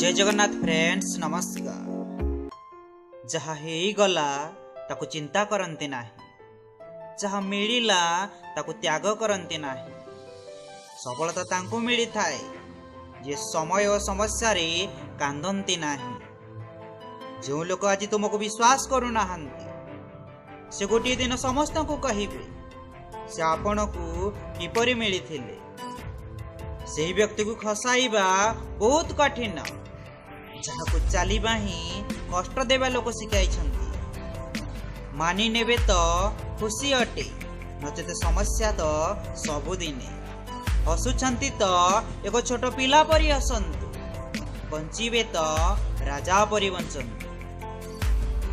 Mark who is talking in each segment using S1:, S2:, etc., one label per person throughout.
S1: ଜୟ Jagannath friends, ନମସ୍କାର। ଯାହା ହେଇଗଲା ତାକୁ ଚିନ୍ତା କରନ୍ତି ନାହିଁ, ଯାହା ମିଳିଲା ତାକୁ ତ୍ୟାଗ କରନ୍ତି ନାହିଁ। ସଫଳତା ତାଙ୍କୁ ମିଳିଥାଏ ଯିଏ ସମୟ ଓ ସମସ୍ୟାରେ କାନ୍ଦନ୍ତି ନାହିଁ। ଯେଉଁ ଲୋକ ଆଜି ତୁମକୁ ବିଶ୍ୱାସ କରୁନାହାନ୍ତି, ସେ ଗୋଟିଏ ଦିନ ସମସ୍ତଙ୍କୁ କହିବେ ସେ ଆପଣଙ୍କୁ କିପରି ମିଳିଥିଲେ। ସେହି ବ୍ୟକ୍ତିକୁ ଖସାଇବା ବହୁତ କଠିନ, ଯାହାକୁ ଚାଲିବା ହିଁ କଷ୍ଟ ଦେବା ଲୋକ ଶିଖାଇଛନ୍ତି। ମାନି ନେବେ ତ ଖୁସି ଅଟେ, ନଚେତ ସମସ୍ୟା ତ ସବୁଦିନେ। ହସୁଛନ୍ତି ତ ଏକ ଛୋଟ ପିଲା ପରି ହସନ୍ତୁ, ବଞ୍ଚିବେ ତ ରାଜା ପରି ବଞ୍ଚନ୍ତୁ।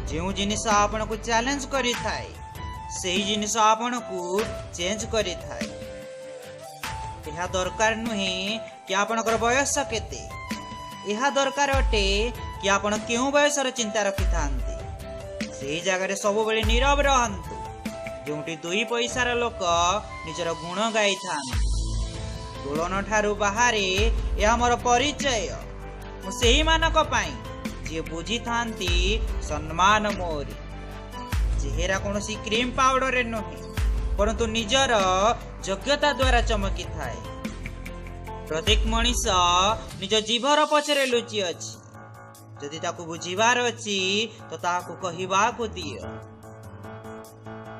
S1: ଯେଉଁ ଜିନିଷ ଆପଣଙ୍କୁ ଚ୍ୟାଲେଞ୍ଜ କରିଥାଏ, ସେହି ଜିନିଷ ଆପଣଙ୍କୁ ଚେଞ୍ଜ କରିଥାଏ। ଏହା ଦରକାର ନୁହେଁ କି ଆପଣଙ୍କର ବୟସ କେତେ, ଏହା ଦରକାର ଅଟେ କି ଆପଣ କେଉଁ ବୟସର ଚିନ୍ତା ରଖିଥାନ୍ତି। ସେହି ଜାଗାରେ ସବୁବେଳେ ନୀରବ ରହନ୍ତୁ ଯେଉଁଠି ଦୁଇ ପଇସାର ଲୋକ ନିଜର ଗୁଣ ଗାଇଥାନ୍ତି। ତୁଳନା ଠାରୁ ବାହାରେ ଏହା ମୋର ପରିଚୟ। ମୁଁ ସେହିମାନଙ୍କ ପାଇଁ ଯିଏ ବୁଝିଥାନ୍ତି ସମ୍ମାନ ମୋରି। ଚେହେରା କୌଣସି କ୍ରିମ୍ ପାଉଡରରେ ନୁହେଁ, ପରନ୍ତୁ ନିଜର ଯୋଗ୍ୟତା ଦ୍ୱାରା ଚମକିଥାଏ। ପ୍ରତ୍ୟେକ ମଣିଷ ନିଜ ଜିଭର ପଛରେ ଲୁଚି ଅଛି। ଯଦି ତାକୁ ବୁଝିବାର ଅଛି ତ ତାହାକୁ କହିବାକୁ ଦିଅ।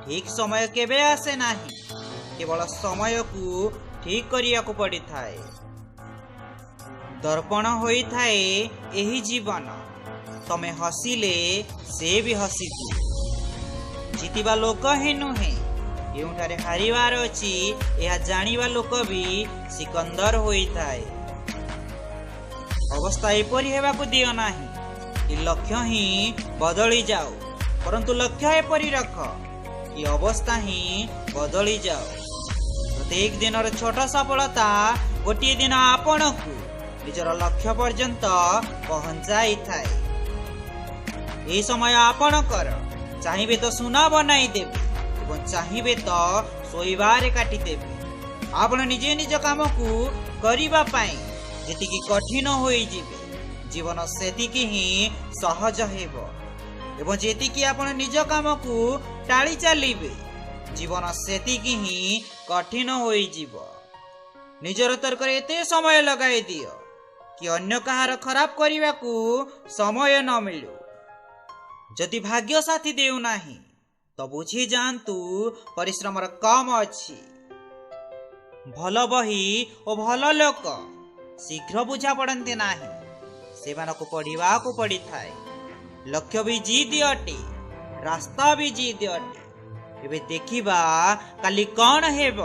S1: ଠିକ ସମୟ କେବେ ଆସେ ନାହିଁ, କେବଳ ସମୟକୁ ଠିକ କରିବାକୁ ପଡ଼ିଥାଏ। ଦର୍ପଣ ହୋଇଥାଏ ଏହି ଜୀବନ, ତମେ ହସିଲେ ସେ ବି ହସିଦିଏ। ଜିତିବା ଲୋକ ହିଁ ନୁହେଁ, କେଉଁଠାରେ ହାରିବାର ଅଛି ଏହା ଜାଣିବା ଲୋକ ବି ସିକନ୍ଦର ହୋଇଥାଏ। ଅବସ୍ଥା ଏପରି ହେବାକୁ ଦିଅ ନାହିଁ କି ଲକ୍ଷ୍ୟ ହିଁ ବଦଳି ଯାଉ, ପରନ୍ତୁ ଲକ୍ଷ୍ୟ ଏପରି ରଖ କି ଅବସ୍ଥା ହିଁ ବଦଳି ଯାଉ। ପ୍ରତ୍ୟେକ ଦିନର ଛୋଟ ସଫଳତା ଗୋଟିଏ ଦିନ ଆପଣଙ୍କୁ ନିଜର ଲକ୍ଷ୍ୟ ପର୍ଯ୍ୟନ୍ତ ପହଞ୍ଚାଇଥାଏ। ଏହି ସମୟ ଆପଣଙ୍କର, ଚାହିଁବେ ତ ସୁନା ବନାଇଦେବେ ଏବଂ ଚାହିଁବେ ତ ଶୋଇବାରେ କାଟିଦେବେ। ଆପଣ ନିଜେ ନିଜ କାମକୁ କରିବା ପାଇଁ ଯେତିକି କଠିନ ହୋଇଯିବେ, ଜୀବନ ସେତିକି ହିଁ ସହଜ ହେବ ଏବଂ ଯେତିକି ଆପଣ ନିଜ କାମକୁ ଟାଳି ଚାଲିବେ, ଜୀବନ ସେତିକି ହିଁ କଠିନ ହୋଇଯିବ। ନିଜର ତର୍କରେ ଏତେ ସମୟ ଲଗାଇ ଦିଅ କି ଅନ୍ୟ କାହାର ଖରାପ କରିବାକୁ ସମୟ ନ ମିଳୁ। ଯଦି ଭାଗ୍ୟ ସାଥୀ ଦେଉନାହିଁ ତ ବୁଝି ଯାଆନ୍ତୁ ପରିଶ୍ରମର କମ ଅଛି। ଭଲ ବହି ଓ ଭଲ ଲୋକ ଶୀଘ୍ର ବୁଝା ପଡ଼ନ୍ତି ନାହିଁ, ସେମାନଙ୍କୁ ପଢ଼ିବାକୁ ପଡ଼ିଥାଏ। ଲକ୍ଷ୍ୟ ବି ଜିଦି ଅଟେ, ରାସ୍ତା ବି ଜିଦି ଅଟେ। ଏବେ ଦେଖିବା କାଲି କଣ ହେବ,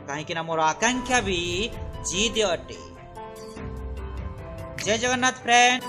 S1: କାହିଁକି ନା ମୋର ଆକାଂକ୍ଷା ବି ଜିଦି ଅଟେ। ଜୟ ଜଗନ୍ନାଥ ଫ୍ରେଣ୍ଡ।